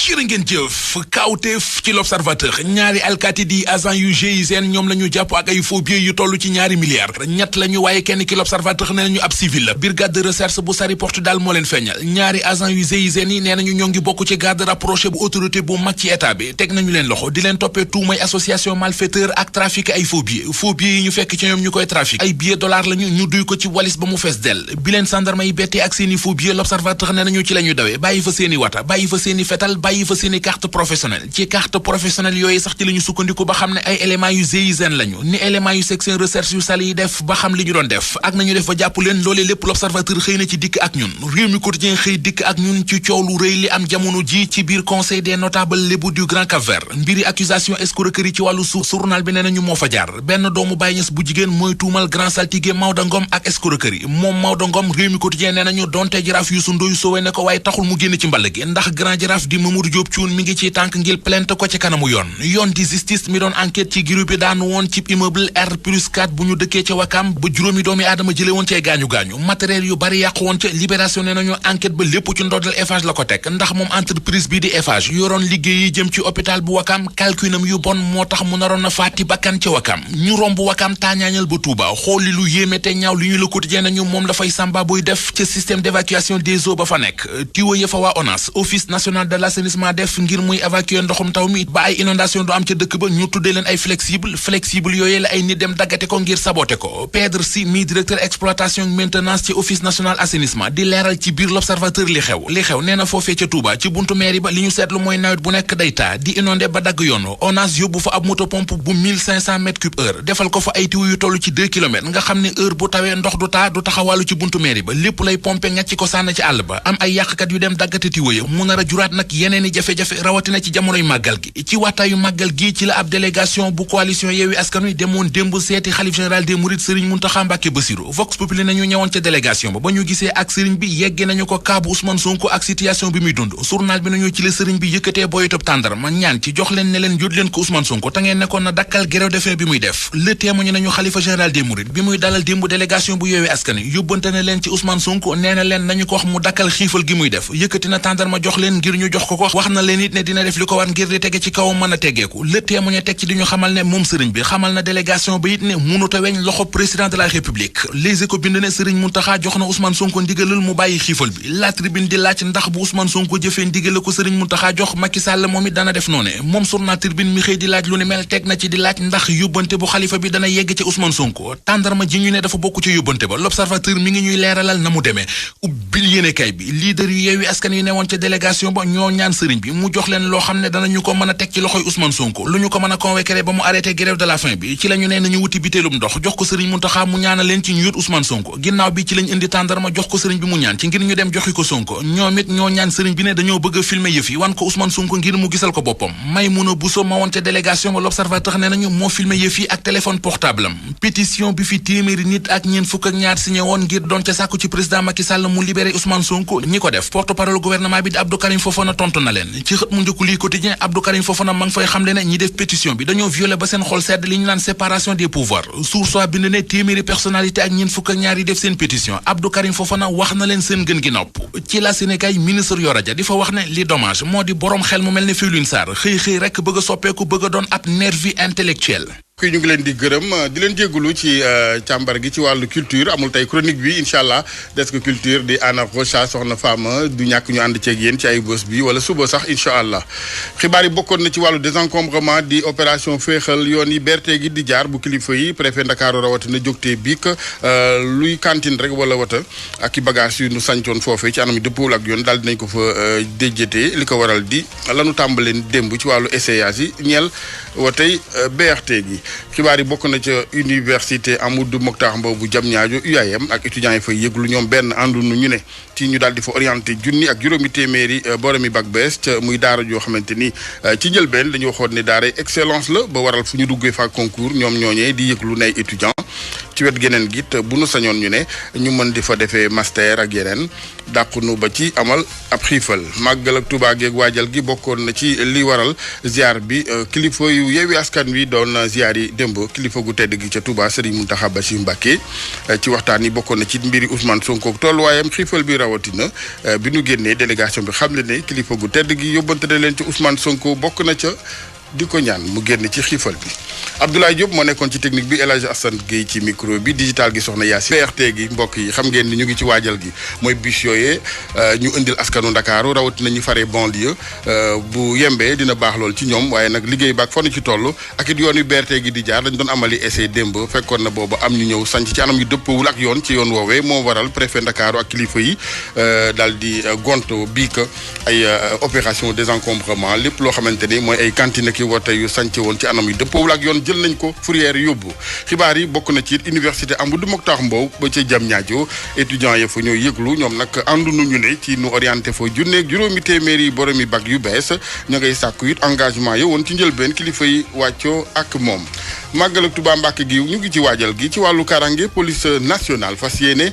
jërë ngeen jëf kawteef ci l'observateur ñaari alkaati di agent yu GIGN ñoom la ñu jàpp ak ay faux billets yu toll ci ñaari milliards ñett la ñu waaye kenn ki l'observateur nee nañu ab civil la brigade de recherche bu Sari Portudal moo leen feeñal ñaari agent yu GIGN yi nee nañu ñoo ngi bokk ci garde rapproché bu autorité bu mag ci état bi teg nañu leen loxo di leen toppee tuumay association malfaiteur ak trafic ay faux billets yi ñu fekk ci ñoom ñu koy trafic ay billets dollars lañu ñu duy ko ci walis ba mu fees dell bi leen gendarme yi bettee ak seeni faux billets l'observateur nee nañu ci la ñu dawee bàyyi fa seeni wata bàyyi fa seeni fetal bàyyi fa seeni carte professionnelle ci carte professionnelle yooyu sax ci la ñu sukkandiku ba xam ne ay éléments yu GIGN lañu ni éléments yu section recherche yu sali yi def ba xam li ñu doon def ak nañu def ba jàpp leen loolee lépp l'observateur xëy na ci dikk ak ñun réew mi quotidien xëy dikk ak ñun ci coow lu rëy li am jamono ji ci biir conseil des notables lébu du Grand Cap-Vert mbiri accusation escroquerie ci wàllu suuf journal bi nee nañu moo fa jaar benn doomu Baye Niass bu jigéen mooy tuumal grand saltige Maodo Ngom ak escroquerie moom Maodo Ngom réew mi quotidien nee nañu donte jaraaf Youssou Ndoye soowee ne ko waaye taxul mu génn ci mball gi ndax grand jaraaf di Mamadou Diop Thioune mi ngi ci tànk ngir plainte ko ci kanamu yoon di justice mi doon enquête ci groupe bi daanu woon ci immeuble R+4 bu ñu dëkkee ca Wakam ba juróomi doomi aadama jële woon cee gaañu-gaañu matériel yu bari yàqu woon ca libération ne nañu enquête ba lépp ci ndoddal Eiffage la ko teg ndax moom entreprise bi di Eiffage yoroon liggéey yi jëm ci hôpital bu Wakam calculam yu bon moo tax mu naroon na faati bakkan ca Wakam ñu romb Wakam taañaañal ba Touba xool li lu yéeme te ñaaw li ñu la quotidien nañu moom la fay Samba Boy def ca système d'évacuation des eaux ba fa nekk tiwo ya fa waa ONAS office national de l'assainissement def ngir muy évacuer ndoxum taw mi ba ay inondation du am ca dëkk ba ñu tuddee leen ay flexible yooyu la ay nit dem daggate ko ngir saboté ko Pedre Sy mi directeur exploitation maintenance ci office national assainissement di leeral ci biir l'observateur li xew nee na foofee ca Touba ci buntu mairie ba li ñu seetlu mooy nawet bu nekk day taa di inondé ba dagg yoon ONAS yóbbu fa ab moto pompe bu 1500 mètres cube heure defal ko fa ay tiwu yu toll ci 2 kilomètres nga xam ne heure bu tawee ndox du taa du taxawaalu ci buntu mairie ba lépp lay pompe ngacc ko sànn ci àll ba am ay yàqkat yu dem daggate tiwo ya mu nar a juraat nag yeneeni jafe-jafe rawatina ci jamonoy màggal gi ci waataayu màggal gi ci la ab délégation bu coalition Yewwi Askan Wi demoon démb seeti xalif général des Mourides Serigne Mountakha Mbacké Bassirou Vox Populi nañu ñëwoon ca délégation ba ñu gisee ak Serigne bi yegge nañu ko kaabu Ousmane Sonko ak situation bi muy dund journal bi nañu ci la Serigne bi yëkkatee boyotub tàndarma ñaan ci jox leen ne leen jot leen ko Ousmane Sonko te ngeen nekkoon na dakkal grève de faim bi muy def le témoin nañu xalifa général des Mourides bi muy dalal démb délégation bu Yewwi Askan Wi yóbbante na leen ci Ousmane Sonko nee na leen nañu ko wax mu dakkal xiifal gi muy def yëkkati na tàndarma jox leen ngir ñu jox ko wax na leen it ne dina def li ko war ngir di tege ci kawam mën a teggeeku le témoin teg ci di ñu xamal ne moom Serigne bi xamal na délégation ba it ne mënuta weñ loxo président de la République Les Échos bind ne Serigne Mountakha jox na Ousmane Sonko ndigalal mu bàyyi xiifal bi La Tribune di laaj ndax bu Ousmane Sonko jëfee ndigal ko Serigne Mountakha jox Macky Sall moom it dana def noone moom journal Tribune mi xëy di laaj lu ni mel teg na ci di laaj ndax yóbbante bu xalifa bi dana yegg ci Ousmane Sonko tàndarma ji ñu ne dafa bokk ci yóbbante ba l'Observateur mi ngi ñuy leeralal na mu demee ubbil yéenekaay bi leader yu Yewwi Askan Wi newoon ca délégation ba ñoo ñaan Serigne bi mu jox leen loo xam ne danañu ko mën a teg ci loxoy Ousmane Sonko lu ñu ko mën a convaincre ba mu arrêté grève de la faim bi ci la ñu nee nañu wuti bitéelum ndox jox ko Serigne Mountakha mu ñaanal leen ci ñu yót Ousmane Sonko ginnaaw bi ci lañ indi tàndarma jox ko Serigne bi mu ñaan ci ngir ñu dem joxi ko Sonko ñoom it ñoo ñaan Serigne bi ne dañoo bëgg a filmer yëf yi wan ko Ousmane Sonko ngir mu gisal ko boppam Maïmouna Bousso ma woon ca délégation ba l'Observateur ne nañu moo filmer yëf yi ak téléphone portable am pétition bi fi téeméeri nit ak ñeent fukk ak ñaar signé woon ngir doon ca sàkku ci président Macky Sall mu libéré Ousmane Sonko ñi ko def porte-parole gouvernement bi di Abdou Karim Fofana tontu na leen ci xët mu njëkku lii quotidien Abdou Karim Fofana ma ngi fay xamle ne ñi def pétition bi dañoo violé ba seen xol sedd li ñu naan séparation des pouvoirs Source A bind ne téeméeri personnalité ak ñeent fukk ak ñaar yi def seen pétition Abdou Karim Fofana wax na leen seen gën gi nopp ci la Sénégal ministre Yoro Dia di fa wax ne li dommage moo di boroom xel mu mel ne Félix Sarr xëy rekk bëgg a soppeeku bëgg a doon ab nervi intellectuel kii ñu ngi leen di gërëm di leen jégalu ci càmbar gi ci wàllu culture amul tey chronique bi incha allah des ko culture di Anna Rocha soxna Fama du ñàkk ñu ànd ceeg yéen ci ay bés bi wala suba sax incha allah xibaar yi bokkoon na ci wàllu désencombrement di opération féexal yoon yi berte gi di jaar bu kilifa yi préfet Ndakaaru rawatina jógtee biik luy cantine rek wala wata ak i bagage yu nu sancoon foofee ci anam yi dëppoowul ak yoon daal dinañ ko fa déjjatee li ko waral di lanu tàmbaleen démb ci wàllu essayage yi ñeel wa tey BRT gi xibaar yi bokk na ca université Amadou Mokhtar Mbow bu Diamniadio UAM ak étudiants yi fay yëglu ñoom benn àndunu ñu ne ci ñu daal di fa orienté junni ak juróomi téeméeri boromi bac bees ca muy daara joo xamante ni ci njëlbeen dañu waxoon ne daara excellence la ba waral fu ñu duggee fa concours ñoom ñooñee di yëglu nay étudiants ci wet geneen gi it bu nu sañoon ñu ne ñu mën di fa defee master ak yeneen dàqunu ba ci amal ab xiifal màggal ak Tuubaa geeg waajal gi bokkoon na ci li waral ziar bi kilifa yu Yewwi Askan Wi doon ziar yi démb kilifa gu tedd gi ca Touba Serigne Mountakha Bassirou Mbacké ci waxtaan yi bokkoon na ci mbiri Ousmane Sonko tolluwaayam xiifal bi rawatina bi nu génnee délégation bi xam le ne kilifa gu tedd gi yóbbante na leen ci Ousmane Sonko bokk na ca di ko ñaan mu génn ci xiifal bi Abdoulaye Diop moo nekkoon ci technique bi El Hadj Assane Gueye ci micro bi digital gi soxna Yacine BRT gi mbokk yi xam ngeen ni ñu ngi ci waajal gi mooy bus yooyee ñu indil askanu Ndakaaru rawatina ñu faree banlieue bu yembee dina baax lool ci ñoom waaye nag liggéey baak fa nu ci toll ak it yoon yu BRT gi di jaar dañ doon amali essai démb fekkoon na boobu am ñu ñëw sanc ci anam yu dëppawul ak yoon ci yoon woowee moo waral préfet Ndakaaru ak kilifa yi daal di gont bii que ay opération désencombrement lépp loo xamante ni mooy ay cantine ki woote yu sanc woon ci anam yu dëppawul ak yoon jël nañ ko fourrière yóbbu xibaar yi bokk na ci université Amadou Mokhtar Mbow ba ca Diamniadio étudiants ya fa ñoo yëglu ñoom nag àndu nañu ne ci nu orienté fa junneeg juróomi téeméeri boromi bac yu bees ña ngay sàkku it engagement ya woon ci njëlbeen kilifa yi wàccoo ak moom màggal ak Touba Mbàkke gi ñu ngi ci waajal gi ci wàllu karange police nationale fas yéene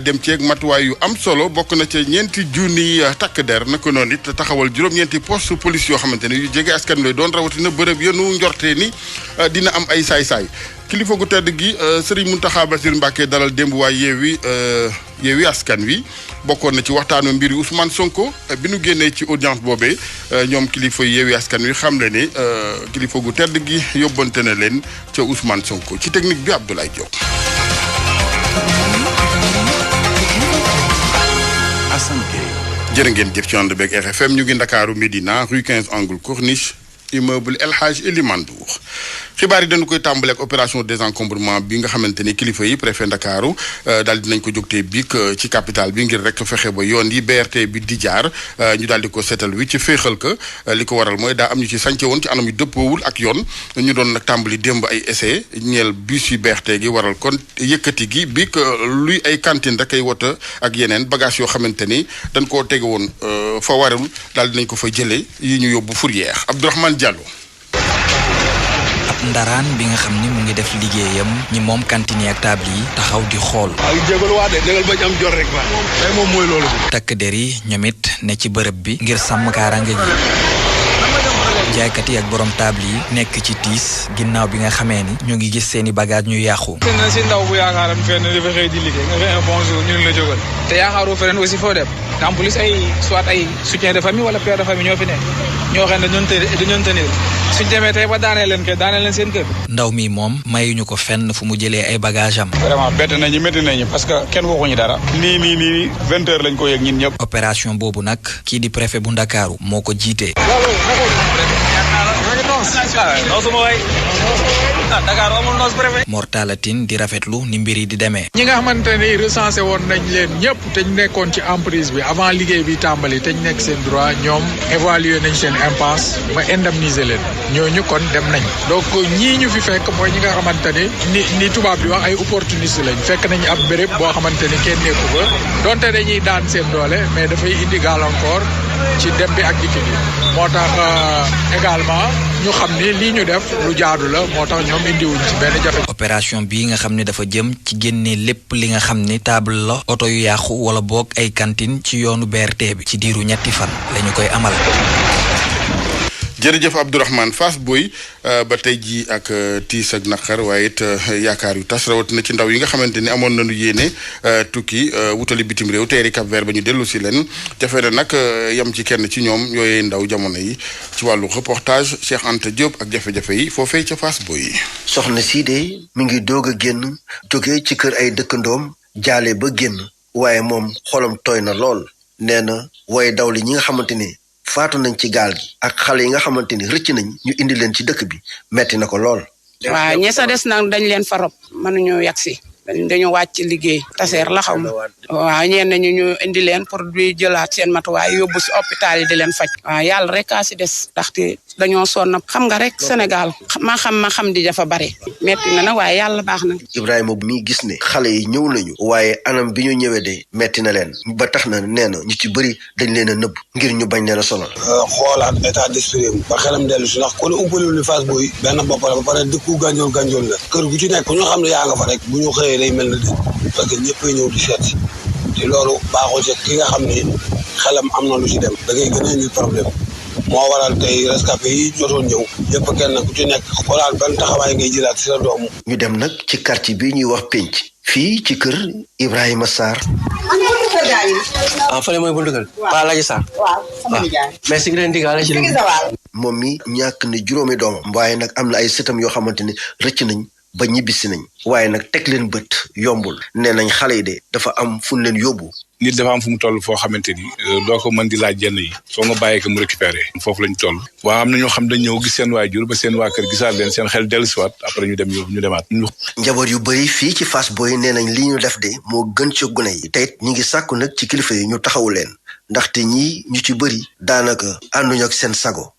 dem ceeg matuwaay yu am solo bokk na ca ñeenti junni takk der naka noonu it taxawal juróom-ñeenti poste police yoo xamante ne yu jege askan lay doon rawatina bërëb yenu njortee ni dina am ay saay-saay kilifa gu tedd gi Serigne Mountakha Bassirou Mbacké dalal démb waay Yewwi Askan Wi bokkoon na ci waxtaanu mbiri Ousmane Sonko bi nu génnee ci audience boobee ñoom kilifa Yewwi Askan Wi xam le ne kilifa gu tedd gi yóbbante na leen ca Ousmane Sonko ci technique bi Abdoulaye Diop. jërë ngeen jëf ci ànd beeg RFM ñu ngi Ndakaaru Médina rue 15 angle Corniche immeuble El Hadj Elimane Ndour xibaar yi dañu koy tàmbale ak opération désencombrement bi nga xamante ni kilifa yi préfet Ndakaaru daal dinañ ko jógtee biig ci capitale bi ngir rek fexe ba yoon yi BRT bi di jaar ñu daal di ko seetal wi ci féexal ka li ko waral mooy daa am ñu ci sànce woon ci anam yu dëppoowul ak yoon ñu doon nag tàmbali démb ay essai ñeel bus yi BRT gi waral kon yëkkati gi biig luy ay cantine rek ay wota ak yeneen bagage yoo xamante ni dañ koo tege woon fa warul daal dinañ ko fa jëlee yi ñu yóbbu fourrière Abdourahmane Diallo. ab ndaraan bi nga xam ni mu ngi def liggéeyam ñi moom cantine ak table yi taxaw di xool. waaw jégalu waa de jégal bañ am jot rek waaw. tey moom mooy loolu. takk der yi ñoom it ne ci bërëb bi ngir sàmm kaaraange gi. jaaykat yi ak borom table yi nekk ci tiis ginnaaw bi nga xamee ni ñu ngi gis seeni bagage ñu yàqu. te na si ndaw bu yaakaaram fenn dafa xëy di liggéey nga xëy bonjour ñu la jógal te yaakaaru feneen aussi foo dem en plus ay soit ay soutien de famille wala père de famille ñoo fi nekk ñoo xam ne dañoon tenir suñ demee tey ba daanee leen seen kër. ndaw mi moom mayuñu ko fenn fu mu jëlee ay bagage am. vraiment bett nañu métti nañu parce que kenn waxuñu dara. nii 20 heures lañ ko yëg ñun ñëpp. opération boobu nag kii di préfet bu Ndakaaru moo ko jiitee. Mor Talla Tine di rafetlu ni mbir yi di demee. ñi nga xamante ni recensé woon nañ leen ñëpp te ñu nekkoon ci emprise bi avant liggéey bi tàmbali te ñu nekk seen droit ñoom évaluer nañ seen impasse ba indemniser leen ñooñu kon dem nañ donc ñii ñu fi fekk mooy ñi nga xamante ni tubaab bi wax ay opportuniste lañ fekk nañu ab béréb boo xamante ni kenn nekku fa donte dañuy daan seen doole mais dafay indi gàllankoor ci dem bi ak dikk bi moo tax également ñu xam ni lii ñu def lu jaadu la moo tax ñoom indiwuñ ci benn jafe. opération bii nga xam ne dafa jëm ci génne lépp li nga xam ni table la oto yu yàqu wala boog ay cantine ci yoonu BRT bi ci diiru 3 fan lañu koy amal. jërëjëf Abdourahmane Fass Boy ba tey jii ak tiis ak naqar waaye it yaakaar yu tas rawatina ci ndaw yi nga xamante ni amoon nañu yéene tukki wutali bitim réew teeri Cap Vert ba ñu dellu si leen jafe na nag yem ci kenn ci ñoom yooyee ndaw jamono yi ci wàllu reportage Cheikh Anta Diop ak jafe-jafe yi foofee ca Fass Boy. soxna sii de mi ngi doog a génn jóge ci kër ay dëkkandoom jaale ba génn waaye moom xolam tooy na lool nee na waaye daw li ñi nga xamante ni faatu nañ ci gaal gi ak xale yi nga xamante ni rëcc nañ ñu indi leen ci dëkk bi metti na ko lool. waaw ñi sa des nag dañ leen fa rob mënuñu yegsi dañu wàcc liggéey taseer la xaw ma waaw ñeen nañu ñu indi leen pour di jëlaat seen matuwaay yóbbu si hôpital yi di leen faj waaw yàlla rek a si des ndaxte dañoo sonn xam nga rek Sénégal ma xam di dafa bare metti na nag waaye yàlla baax na. Ibrahima mi gis ne xale yi ñëw nañu waaye anam bi ñu ñëwee de metti na leen ba tax na nee na ñu ci bëri dañ leen a nëbb ngir ñu bañ leen a sonal. xoolaat état d'esprit ba xelam dellu si ndax ku ne umpalewul ni Fass Boye benn bopp la ba pare dëkku gànjool la kër gu ci nekk ñu xam ne yaa nga fa rek bu ñu xëyee day mel na dé parce que ñëppay ñëw di seet si te loolu baaxul ci ki nga xam ne xelam am na lu ci dem da ngay gën a indi problème moo waral tey rescapé yi jotoon ñëw yëpp kenn ku ci nekk xoolaat ban taxawaay ngay jëlaat si sa doomu. ñu dem nag ci quartier bi ñuy wax Penc fii ci kër Ibrahima Sarr. fële mooy buntu kër. waaw Laaji Sarr. waaw merci ngi leen digaale ci moom mi ñàkk na juróomi doomam waaye nag am na ay sëtam yoo xamante ne rëcc nañ ba ñibbisi nañ waaye nag teg leen bët yombul nee nañ xale yi de dafa am fu ñu leen yóbbu. nit dafa am fu mu toll foo xamante ni doo ko mën di laaj jenn yi soo nga bàyyee ko mu récupéré foofu lañ toll waaw am na ñoo xam dañ ñëw gis seen waajur ba seen waa kër gisaat leen seen xel dellusiwaat après ñu dem ñu demaat. njaboot yu bëri fii ci Fass Boye nee nañ li ñu def de moo gën ci gune yi tey ñi ngi sàkku nag ci kilifa yi ñu taxawu leen ndaxte ñii ñu ci bëri daanaka ànduñu ak seen sago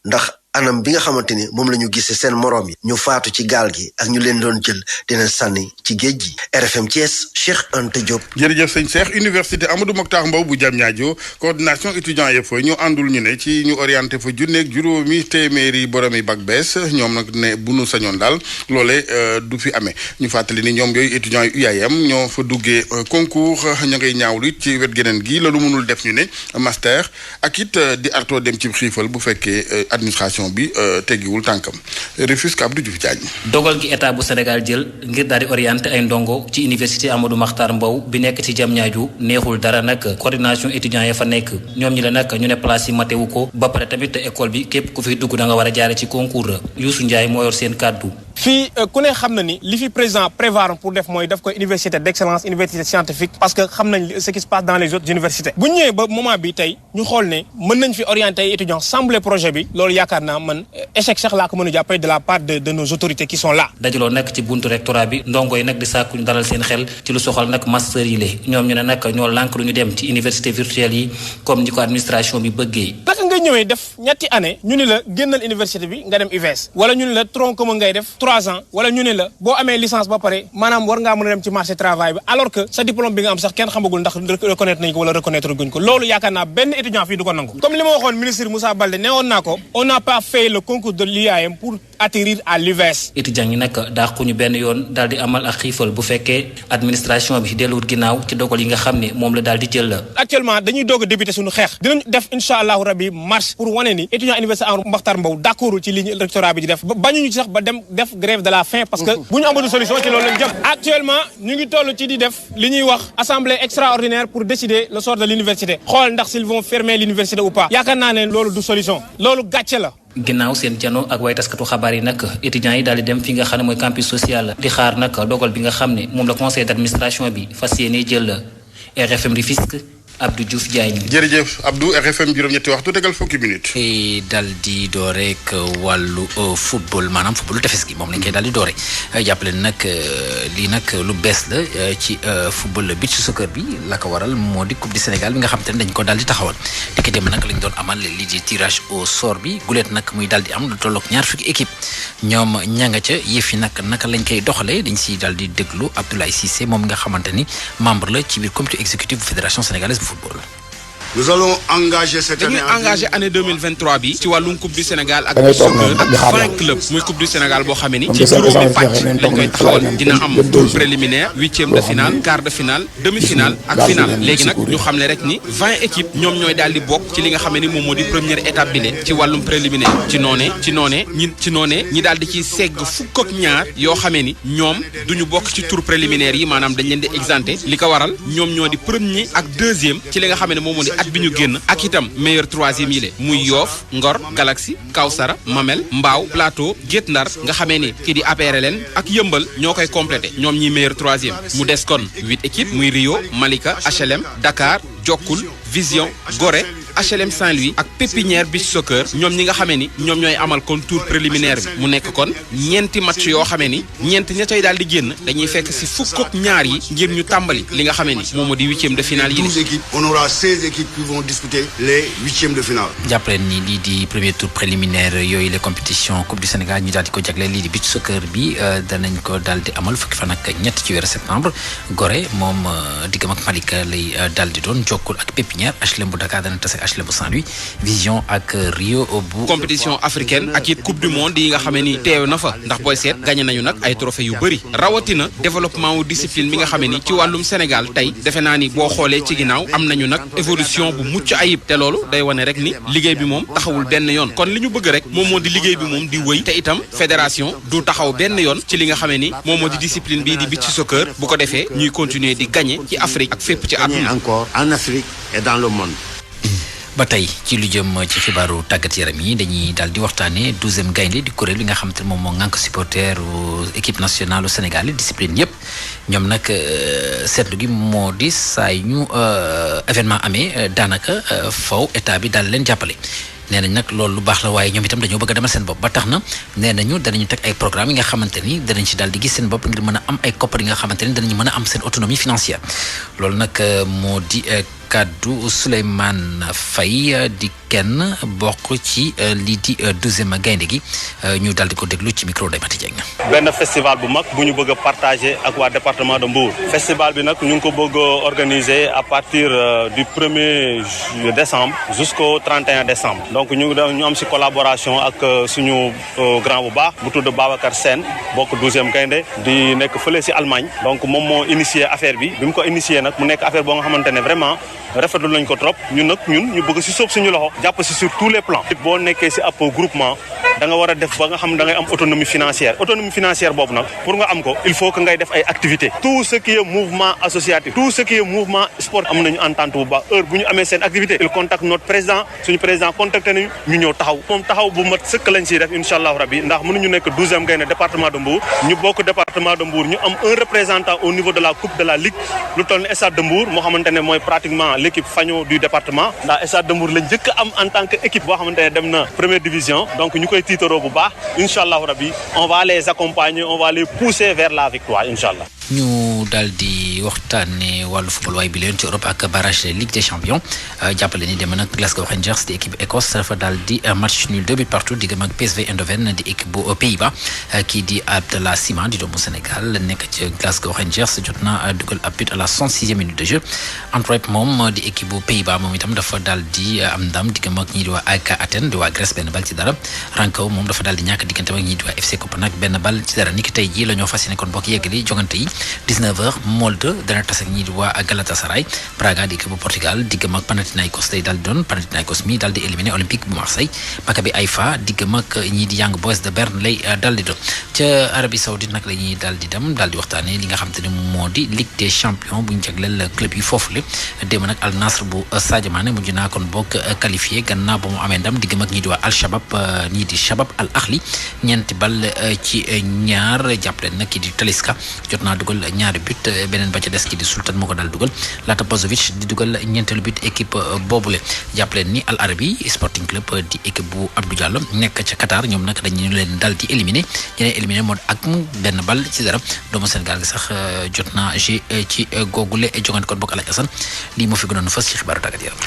ndax anam bi nga xamante ni moom la ñu gisee seen moroom yi ñu faatu ci gaal gi ak ñu leen doon jël dina sànni ci géej gi. RFM Thiès Cheikh Anta Diop. jërëjëf sëñ Cheikh université Amadou Mokhtar Mbow bu Diamniadio coordination étudiant yëpp fa ñu àndul ñu ne ci ñu orienté fa junneeg juróomi téeméeri boromi bac bees ñoom nag ne bu nu sañoon daal loole du fi amee ñu fàttali ni ñoom yooyu étudiants yu UAM ñoo fa duggee concours ña ngay ñaawlu it ci wet geneen gi loolu mënul def ñu ne master ak it di arto dem ci xiifal bu fekkee administration bi teggiwul tànkam Rufisque Abdou Diouf Diagne. dogal gi état bu Sénégal jël ngir daal di orienté ay ndongo ci université Amadou Mahtar Mbow bi nekk ci Diamniadio neexul dara nag coordination étudiants ya fa nekk ñoom ñi la nag ñu ne place yi matewu ko ba pare tamit école bi képp ku fiy dugg da nga war a jaare ci concours Youssou Ndiaye moo yor seen kàddu. fii ku ne xam na ni li fi président prévoir pour def mooy daf ko université d'excellence université scientifique parce que xam nañ ce qui se passe dans les autres universités bu ñëwee ba moment bi tey ñu xool ne mën nañ fi orienter ay étudiants semblé projet bi loolu yaakaar naa man échec sax laa ko mën a jàppee de la part de nos autorités qui sont là. dajaloo nag ci buntu rectorat bi ndongo yi nag di sàkku ñu dalal seen xel ci lu soxal nag master yi lée ñoom ñu ne nag ñoo lànk lu ñu dem ci université virtuelle yi comme ni ko administration bi bëggee. naka nga ñëwee def ñetti année ñu ni la génnal université bi nga dem UVS wala ñu ni la tronc commun ngay def 3 ans wala ñu ne la boo amee licence ba pare maanaam war ngaa mën a dem ci marché travail bi alors que sa diplôme bi nga am sax kenn xamagul ndax reconnaître nañ ko wala reconnaître guñ ko loolu yaakaar naa benn étudiant fii du ko nangu comme li ma waxoon ministre Moussa Baldé neewoon naa ko on n'a pas fait le concours de l'IAM pour atterrir à l'UVS. étudiants yi nag dàquñu benn yoon daal di amal ak xiifal bu fekkee administration bi delluwut ginnaaw ci dogal yi nga xam ne moom la daal di jël la. actuellement dañuy doog a débuter suñu xeex dinañ def incha allahu rabbi marche pour wane ni étudiant université Amadou Mahtar Mbow d'accordul ci li rectorat bi di def bañuñu ci sax ba dem def grève de la faim parce que bu ñu amatu solution ci loolu lañ jëm actuellement ñu ngi toll ci di def li ñuy wax assemblée extraordinaire pour décider le sort de l'université xool ndax s'ils vont fermer l'université ou pas yaakaar naa ne loolu du solution loolu gàcce la. ginnaaw seen jano ak way taskatu xabaar yi nag étudiants yi daal di dem fi nga xam ne mooy campus social di xaar nag dogal bi nga xam ne moom la conseil d'administration bi fas yéene jël la RFM Rufisque Abdou Diouf Diagne. jërëjëf Abdou RFM juróom-ñetti waxtu tegal fukki minutes. dal di door rek wàllu football maanaam footballu tefes gi moom lañ koy daal di doore jàppale nag lii nag lu bees la ci football beach soccer bi la ko waral moo di coupe du Sénégal bi nga xam te ne dañ ko daal di taxawal di ko dem nag lañ doon amal lii di tirage au sort bi guleet nag muy daal di am lu tolloog ñaar fukki équipe ñoom ña nga ca yëf yi nag naka lañ koy doxalee dañ siy daal di déglu Abdoulaye Cissé moom nga xamante ni membre la ci biir comité exécutif bu fédération sénégalaise bu football. Nous allons engager cette année. dañuy engagé année 2023 bi ci wàllum coupe du Sénégal ak soccer ak 20 clubs muy coupe du Sénégal boo xamee ni ci juróomi pàcc lañ koy taxawal dina am tour préliminaire huitième de finale quart de finale demi-finale ak finale léegi nag ñu xam ne rek ni 20 équipes ñoom ñooy daal di bokk ci li nga xamee ni moom moo di première étape bi le ci wàllum préliminaire ci noonee ñi daal di ci segg fukk ak ñaar yoo xamee ni ñoom duñu bokk ci tour préliminaire yi maanaam dañ leen di exempté li ko waral ñoom ñoo di premier ak deuxième ci li nga xamee ne moom moo di at bi ñu génn ak itam meilleur troisième yi le muy Yoff Ngor Galaxy Kawsara Mamel Mbaaw Plateau Guet Ndar nga xamee ni kii di APRLN ak Yëmbal ñoo koy complété ñoom ñi meilleur troisième mu des kon 8 équipes muy Rio Malika HLM Dakar Jokkul Vision Gorée HLM Saint-Louis ak Pépinière Beach Soccer ñoom ñi nga xamee ni ñoom ñooy amal kon tour préliminaire bi mu nekk kon ñeenti match yoo xamee ni ñeent ña cay daal di génn dañuy fekk si fukk ak ñaar yi ngir ñu tàmbali li nga xamee ni moom moo di huitième de finale yi. 12 équipes, on aura 16 équipes qui vont disputer les huitièmes de finale. jàppaleen ni lii di premier tour préliminaire yooyu les compétitions Coupe du Sénégal ñu daal di ko jagleel lii di beach soccer bi danañ ko daal di amal fukki fan ak ñett ci weeru septembre Gorée moom diggam ak Malika lay daal di doon jokkul ak Pépinière HLM bu Dakar dana tase ak HLM bu Saint-Louis Vision ak Rio bu. compétition africaine ak it coupe du monde yi nga xamee ni teew na fa ndax booy seet gagné nañu nag ay trophées yu bëri rawatina développement wu discipline mi nga xamee ni ci wàllum Sénégal tey defe naa ni boo xoolee ci ginnaaw am nañu nag évolution bu mucc ayib te loolu day wane rek ni liggéey bi moom taxawul benn yoon kon li ñu bëgg rek moom moo di liggéey bi moom di wëy te itam fédération du taxaw benn yoon ci li nga xamee ni moom moo di discipline bii di beach soccer bu ko defee ñuy continuer di gagné ci Afrique ak fépp ci àdduna encore en Afrique et dans le monde. ba tey ci lu jëm ci xibaaru tàggat yaram yi dañuy daal di waxtaanee 12e gaynde di kuréel bi nga xam te ne moom moo ŋànk supporteru équipe nationale au Sénégal yi discipline yëpp ñoom nag seetlu gi moo di saa ñu événement amee daanaka faw état bi daal leen jàppale. nee nañ nag loolu lu baax la waaye ñoom itam dañoo bëgg a demal seen bopp ba tax na nee nañu danañu teg ay programme yi nga xamante ni danañ ci daal di gis seen bopp ngir mën a am ay koppar yi nga xamante ni danañu mën a am seen autonomie financière loolu nag moo di kaddu Souleymane Faye di kenn bokk ci lii di 12e gaynde gi ñu daal di ko déglu ci micro Mati Dieng. benn festival bu mag bu ñu bëgg a partager ak waa département de Mbour festival bi nag ñu ngi ko bëgg a organiser à partir du 1er décembre jusqu'au 31 décembre donc ñu am ci collaboration ak suñu grand bu baax bu tudd Babacar Sène bokk 12e gaynde di nekk fële ci Allemagne donc moom moo initié affaire bi mu ko initié nag mu nekk affaire boo nga xamante ne vraiment rafetlu nañ ko trop ñun ñu bëgg ci sóob suñu loxo jàpp ci sur tous les plans boo nekkee ci ab groupement da nga war a def ba nga xam da ngay am autonomie financière boobu nag pour nga am ko il faut que ngay def ay activités tout ce qui est mouvement associatif tout ce qui est mouvement sport am nañu entente bu baax heure bu ñu amee seen activité il contacte notre président suñu président contacté nañu ñu ñëw taxaw moom taxaw bu mat sëkk lañ ciy def incha allah rabbi ndax mënuñu nekk 12e gaynde département de Mbour ñu bokk département de Mbour ñu am un représentant au niveau de la coupe de la ligue lu toll ni stade de Mbour moo xamante ne mooy pratiquement l'équipe fagnon du département ndax stade de Mbour lañ njëkk am en tant que équipe boo xamante ne dem na première division donc ñu koy tiitaroo bu baax incha allah rabbi on va les accompagner on va les pousser vers la victoire incha allah. ñu daal di waxtaanee wàllu football waaye bi leen ci Europe ak barrage Ligue des champions jàppale ni dem nag Glasgow Rangers di équipe Écosse dafa daal di match nul 2 buts partout diggam ak PSV Eindhoven di équipe bu Pays-Bas kii di Abdallah Sima di doomu Sénégal nekk ci Glasgow Rangers jot na dugal ab but à la 106e minute de jeu Antwerp moom di équipe bu Pays-Bas moom itam dafa daal di am ndam diggam ak ñii di waa AEK Athènes di waa Grèce benn bal ci dara Rankow moom dafa daal di ñàkk diggante ak ñii di waa FC Copenhague benn bal ci dara niki tey jii la ñoo fas yéene kon bokk yeggali jongante yi 19h Molde dana tas ak ñii di waa Galatasaray Braga di équipe bu Portugal diggam ak Panathinaikos tey daal di doon Panathinaikos mi daal di éliminé Olympique bu Marseille Maccabi Haïfa diggam ak ñii di Young Boys de Berne lay daal di doon ca Arabie Saoudite nag la ñuy daal di dem daal di waxtaanee li nga xam te ne moo di Ligue des champions bu ñu jagleel club yi foofu la démb nag Al Nassr bu Sadio Mané mujj naa kon bokk qualifié gannaaw ba mu amee ndam diggam ak ñii di waa Al Shabab ñii di Shabab Al Ahli ñeenti bal ci ñaar jàppale nag kii di Talisca jot naa dugal ñaari but beneen ba ca des kii di Sultan moo ko daal dugal laata Bozovic di dugal ñeenteelu but équipe boobule jàppale ni Al Arabi Sporting Club di équipe bu Abdou Diallo nekk ca Qatar ñoom nag dañu leen daal di éliminé ñeneen éliminé moo ak benn bal ci dara doomu Sénégal gi sax jot naa ci googule jongante kon bokk Alaaj Assane lii moo fi gënoon fas ci xibaaru tàggat yaram.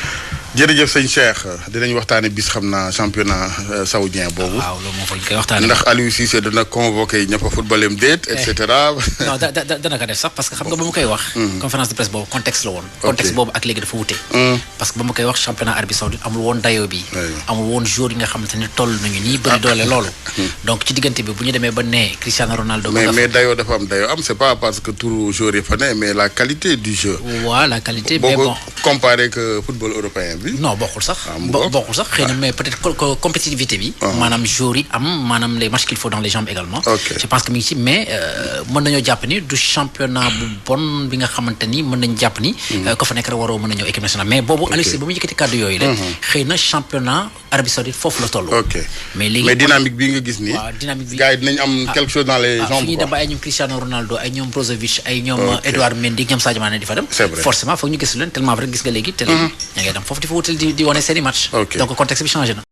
jërëjëf sëñ Cheikh dinañ waxtaane bis xam naa championnat saoudien boobu. waaw loolu moo fa ñu koy waxtaane ndax Aliou Cissé dana convoqué ña fa footballam déet et cetera. non dana ko def sax parce que xam nga ba mu koy wax. conférence de presse boobu contexte la woon. contexte boobu ak léegi dafa wute. parce que ba mu koy wax championnat Arabie Saoudite amul woon dayoo bi. amul woon jour yi nga xamante ne toll nañu nii bëri doole loolu. donc ci diggante bi bu ñu demee ba ne Cristiano Ronaldo. mais dayoo dafa am dayoo am c'est pas parce que turu joueur yi fa ne mais la qualité du jeu. waaw la qualité mais bon boo ko comparé que football européen bi. non bokkul sax. bokkul sax xëy na mais peut-être compétitivité bi. maanaam jour yi am maanaam les matchs qu'il faut dans les jambes également. je pense que mi ngi ci mais mën nañoo jàpp ni du championnat bu bon bi nga xamante ni mën nañu jàpp ni. ko fa nekk rek waroo mën a ñëw équipe nationale mais boobu Aliou Cissé ba mu yëkkati kàddu yooyu la. xëy na championnat Arabie Saoudite foofu la toll. mais dynamique bi nga gis nii. waaw dynamique bi gars yi dinañ am quelque chose dans les jambes. fi ñuy dem ba ay ñoom Cristiano Ronaldo ay ñoom Brozovic ay ñoom Edouard Mendy ñoom Sadio Mané di fa dem. forcément foog ñu gis leen tellement vrai gis nga léegi. te ña ngay dem foofu di wutal di wane seen i match. donc contexte bi changé na.